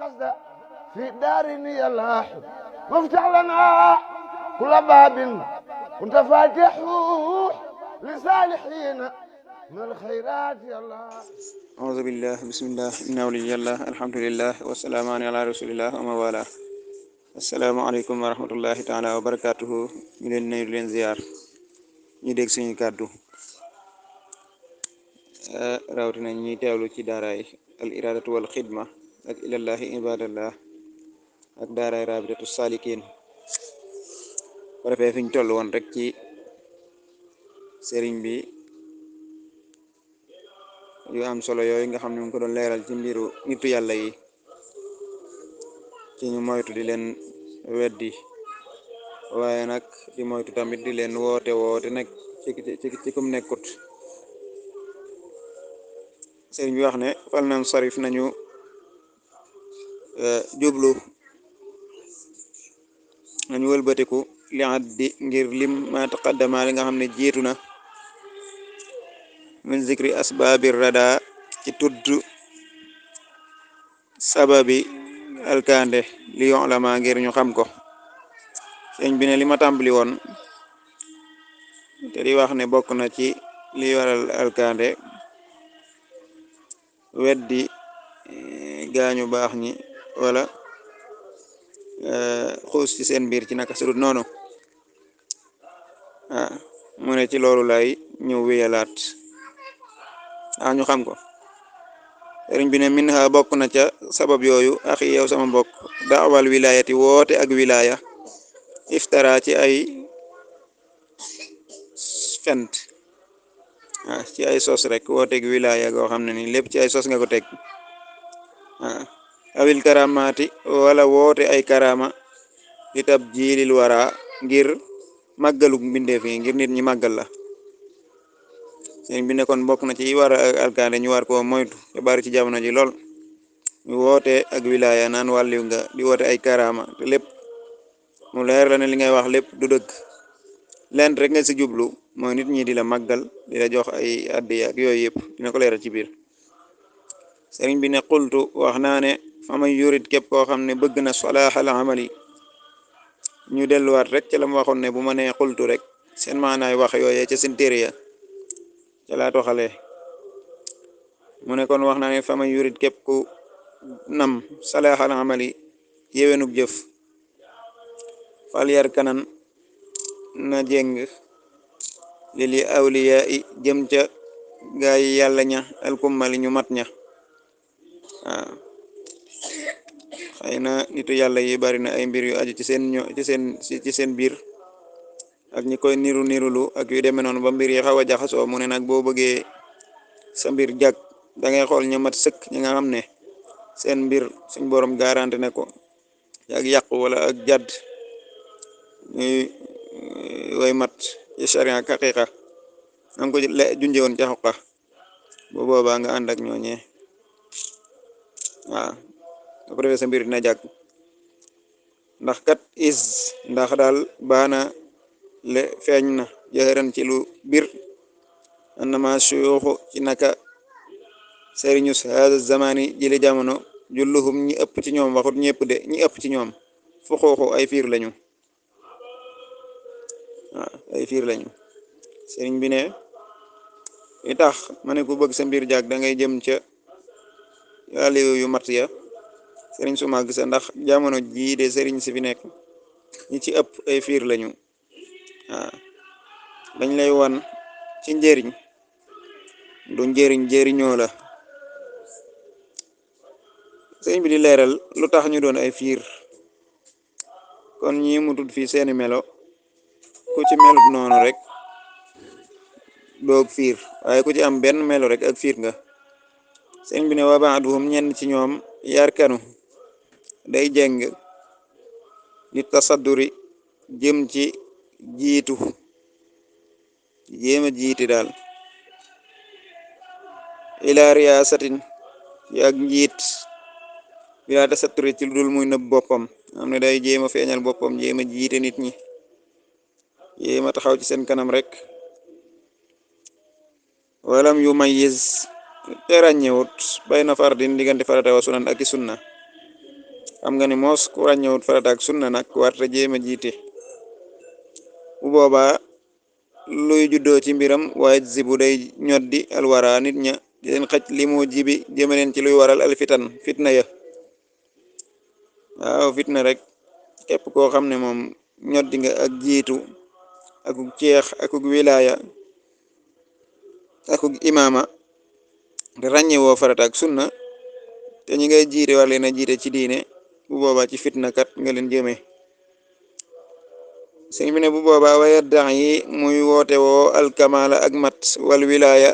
القصد في دارنا يلاح وافتح لنا كل باب كنت فاتحه لصالحين من الخيرات يا الله. أعوذ بالله بسم الله إن ولي الله الحمد لله والسلام على رسول الله وما والاه. asalaamaaleykum wa rahmatullahi taala wa barakaatuhu. ñu leen nuyu leen ziar ñu dégg suñu kàddu rawatina ñuy teewlu ci daaraay al iradatu wal xidma ak ilallahi ibadallah ak daaraay rabitatu salikin. ko defee fi ñu toll woon rek ci sëriñ bi yu am solo yooyu nga xam ne mu ko doon leeral ci mbiru nitu yàlla yi ci ñu moytu di leen weddi, waaye nag di moytu tamit di leen woote nag ci kum nekkut. sëriñ bi wax ne fal nan sarif nañu jublu nañu wëlbatiku li addi ngir lim ma taqaddama li nga xam ne jiitu na min zikri asbaabi rada ci tudd sababi alkande li yoolama ngir ñu xam ko. sëñ bi ne li ma tàmbali woon te di wax ne bokk na ci li waral alkande weddi gaañu baax ñi wala xuus ci seen biir ci naka sudut noonu. mu ne ci loolu lay ñëw wéyalaat ñu xam ko. sëriñ bi ne min ha bokk na ca sabab yooyu axi yow sama mbokk daawal wilayati woote ak wilaya iftara ci ay fent ci ay sos rek woote ak wilaya goo xam ne ni lépp ci ay sos nga ko teg. awil karamati wala woote ay karama li tab jiilil wara ngir màggalug mbindeef yi ngir nit ñi màggal la. sëriñ bi ne kon bokk na ci war alkaande ñu war ko moytu te bari ci jamono ji lool ñu woote ak wilaya naan wàlliw nga di woote ay karama te lépp mu leer la ne li ngay wax lépp du dëgg. leen rek nga si jublu mooy nit ñi di la màggal di la jox ay addiya ak yooyu yëpp dina ko leeral ci biir. sëriñ bi ne qultu wax naa ne faman yurid képp koo xam ne bëgg na salaaxal amali ñu delluwaat rek ca la mu waxoon ne bu ma nee qultu rek seen maanaay wax yooyee ca seen téere ya ca laa toxalee. mu ne kon wax naa ne faman yurid képp ku nam salaaxal amali yéwénug jëf fal yar kanan na jéng lili awliya i jëm ca gaay yàlla ña alkummali ñu mat ña. xëy na nitu yàlla yi bari na ay mbir yu aju ci seen biir ak ñi koy nirulu ak yu demee noonu ba mbir yi xaw a jaxasoo. mu ne nag boo bëggee sa mbir jag da ngay xool ñu mat sëkk ñi nga xam ne seen mbir suñ borom garanti ne ko ak yàqu wala ak jadd ñuy way mat ci sharia ak haqiqa nanga ko junjee woon ca xoqa bu boobaa nga ànd ak ñooñee. nga ko defee sa mbir dina jàgg ndax kat ndax daal baana le feeñ na jëxëran ci lu bir annama suyuxu ci naka sëriñus hada zamani jële jamono julluhum ñi ëpp ci ñoom waxut ñëpp de ñi ëpp ci ñoom fuxuuxu ay fiir lañu. ay fiir lañu. sëriñ bi ne li tax ma ne ku bëgg sa mbir jàgg da ngay jëm ca yàlla yu mat ya sëriñ su màgg sa ndax jamono jii de sëriñ si fi nekk ñi ci ëpp ay fiir lañu. dañ lay wan ci njëriñ du njëriñoo la. sëriñ bi di leeral lu tax ñu doon ay fiir. kon ñi mu tudd fii seeni melo ku ci melut noonu rek doog fiir, waaye ku ci am benn melo rek ak fiir nga. sëriñ bi ne wa ba'duhum ñenn ci ñoom yarkanu day jeng li tasadduri jëm ci jiitu jéema jiiti daal ila riyasatin ak njiit bila tasatturi ci lu dul muy nëbb boppam. am ne day jéema feeñal boppam jéema jiite nit ñi jéema taxaw ci seen kanam rek. walam yu mayyiz te ràññewut bayna fardin diggante farata wa sunan ak i sunna xam nga ni moos ku ràññewut farata ak sunna nag warta jéem a jiite bu boobaa luy juddoo ci mbiram waaye si bu day ñoddi alwara nit ña di leen xëj li mu jibi jëmaleen ci luy waral alfitan fitna ya waaw fitna rek képp koo xam ne moom ñoddi nga ak jiitu akuk ceex akuk wilaaya akuk imaama te ràññewoo farata ak sunna te ñi ngay jiite war leen a jiite ci diine bu boobaa ci fitna kat nga leen jëme sëñ bi ne bu boobaa waya dax yi muy woote woo alkamala ak mat wal wilaaya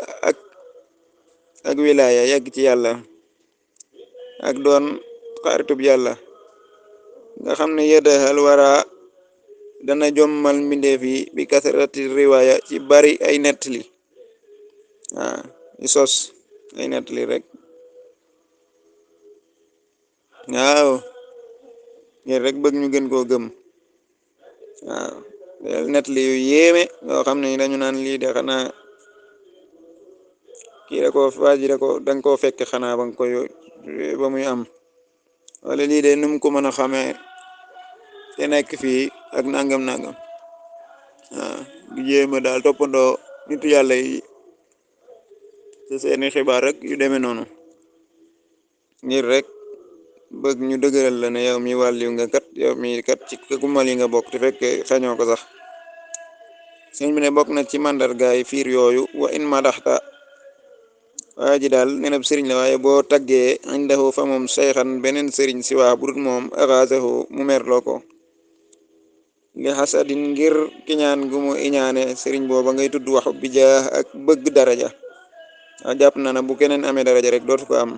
ak wilaaya yàgg ci yàlla ak doon xaritub yàlla nga xam ne yeddaxal wara dana jommal mbindeef yi bi kasarati riwaaya ci bari ay nettali waaw i sos ay nettali rek waaw ngir rek bëgg ñu gën koo gëm waaw nettali yu yéeme yoo xam ne dañu naan lii de xanaa kii da ko waaji da ko danga koo fekk xanaa ba nga koy ba muy am wala lii de num ko mën a xamee te nekk fii ak nangam nangam waaw du jéema daal toppandoo nitu yàlla yi te seeni xibaar rek yu demee noonu ngir rek bëgg ñu dëgëral la ne yow mi wàlliw nga kat yow mi kat ci kumal yi nga bokk te fekk xañoo ko sax sëñ bi ne bokk na ci màndargaay fiir yooyu wa in madaxta waa ji daal nenab sëriñ la waaye boo taggee indahu fa moom sayxan beneen sëriñ si waa budut moom axaasahu mu merloo ko li xasadin ngir kiñaan gu mu iñaane sëriñ booba ngay tudd waxu bi jaa ak bëgg daraja a jàpp na na bu keneen amee daraja rek dootu ko am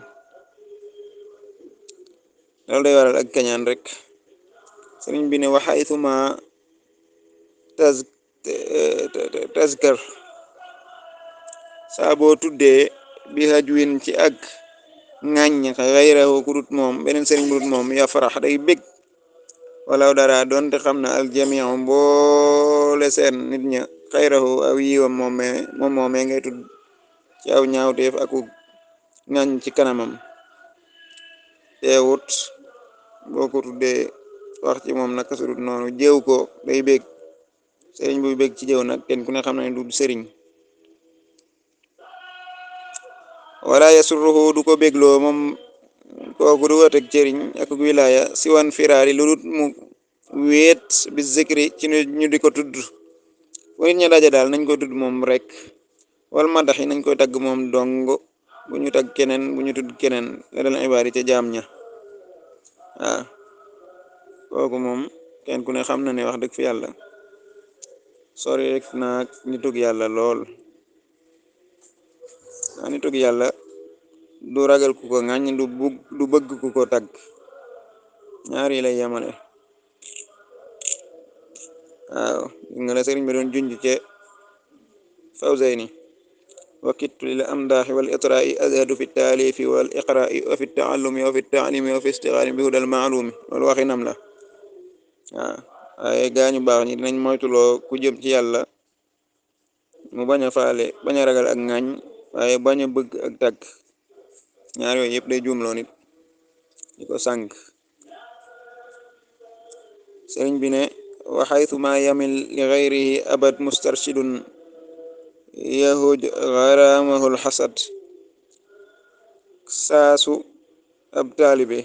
loolu day waral ak kañaan rek sëriñ bi ne waxaytuma tazkar saa boo tuddee bi hajwin ci ak ŋàññ xayrahu ku dut moom beneen sëriñ bu dut moom ya farax day bég walaw dara doonte xam na aljamiu mboole seen nit ña xayrahu aw yiwam moom moomee ngay tudd ci aw ñaawteef aku ŋàññ ci kanamam teewut boo ko tuddee wax ci moom naka sudut noonu jëw ko day bég sëriñ buy bég ci jëw nag kenn ku ne xam na ne du sëriñ wala yasurruhu du ko bégloo moom kooku du watek cëriñ ak wilaaya siwan firaari lu dut mu wéet bi zikri ci ñu di ko tudd bu nit ña daje daal nañ ko tudd moom rek wal madax yi nañ koy tagg moom dong bu ñu tagg keneen bu ñu tudd keneen la dal ibaari ca jaam ña waaw kooku moom kenn ku ne xam na ne wax dëgg fi yàlla sori rek naag nitug yàlla lool waa nitug yàlla du ragal ku ko ŋàññ du bëgg ku ko tagg ñaar yi lay yamale waaw nga la sëriñ bi doon junj ce Fawzayni wakittu lil amdaaxi wal itraai azhadu fi taalifi wal iqraai wa fi taallumi wa fi taalimi wa fi istixaari bi hudal maalumi loolu waxinam la waaw waaye gaañu baax ñi dinañ moytuloo ku jëm ci yàlla mu bañ a faale bañ a ragal ak ŋàññ waaye bañ a bëgg ak tagg ñaar yooyu yëpp day juumloo nit di ko sànq sëriñ bi ne wa xaytu ma yamil li gayrihi abad mustarshidun yahuj garamahul xasad saasu ab taalibe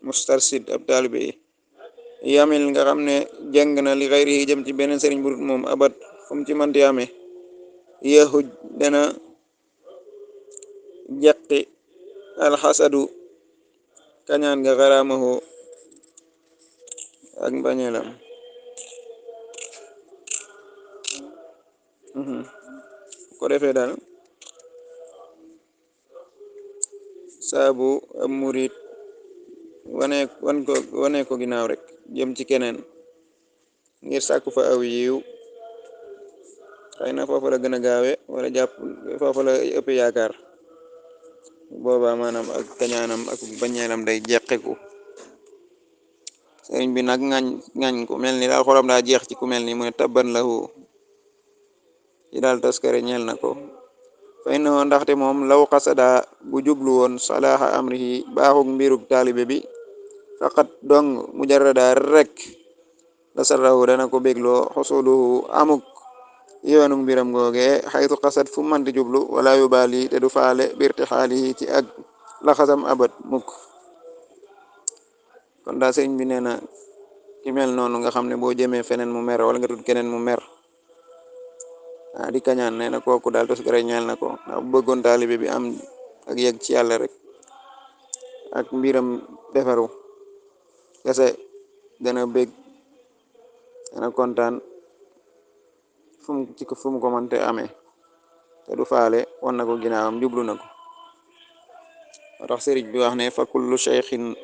mustarshid ab taalibe yamil nga xam ne jàng na li gayrihi jëm ci beneen sëriñ burut moom abad fu mu ci manti amee yahuj dana jeqi alxasadu kañaan nga garamahu ak mbañeelam ko defee daal saabu ab murit wane ko ginnaaw rek jëm ci keneen ngir sàkku fa aw yiw xëy na foofu la gën a gaawe wala jàpp foofu la ëpp yaakaar boobaa maanaam ak kañaanam ak bañeelam day jeqiku sëriñ bi nag ngañ ku mel ni daal xolam daa jeex ci ku mel ni mu ne tabban lahu ci daal taskare ñeel na ko fay na ndaxte moom law xasada bu jublu woon salaaxa amrihi baaxug mbirug taalibe bi faqat dong mujarrada rek la sarrahu dana ko bégloo xusuluhu amuk yoonu mbiram googe xaytu xasat fu manti jublu wala yubali te du faale birti xaalihi ci ak laxasam abat mukk. kon daa sëriñ bi nee na ki mel noonu nga xam ne boo jëmee feneen mu mer wala nga tudd keneen mu mer di kañaan nee na kooku daal tos gare ñeel na ko ndax bu bëggoon taalibe bi am ak yegg ci yàlla rek ak mbiram defaru kese dana bég dana kontaan fu mu ko mante amee te du faale wan na ko ginnaawam jublu na ko. moo tax sëriñ bi wax ne fa kullu cheikhin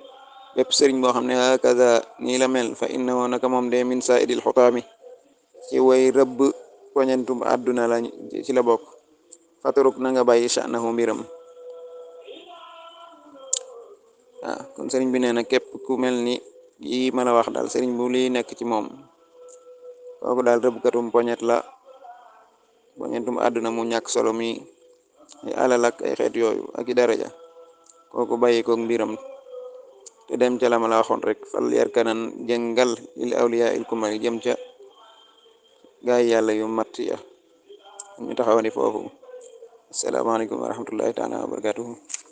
bépp sëriñ boo xam ne hakaza nii la mel fa innahu naka moom de min saidil xutaami ci way rëbb poñentum àdduna la ci la bokk. faturuk na nga bàyyi sha'nahu mbiram. waaw kon sëriñ bi nee na képp ku mel ni yi ma la wax daal sëriñ bu lii nekk ci moom kooku daal rëbbkatum poñet la poñentum àdduna mu ñàkk solo mi ay alal ak ay xeet yooyu ak i daraja kooku bàyyi koog mbiram te dem ca la ma la waxoon rek fal yar kanan jëngal lil awliya il kumari jëm ca gaay yàlla yu mat ya ñu taxaw ni foofu. asalaamaaleykum wa rahmatullahi taala wa barakatuhu.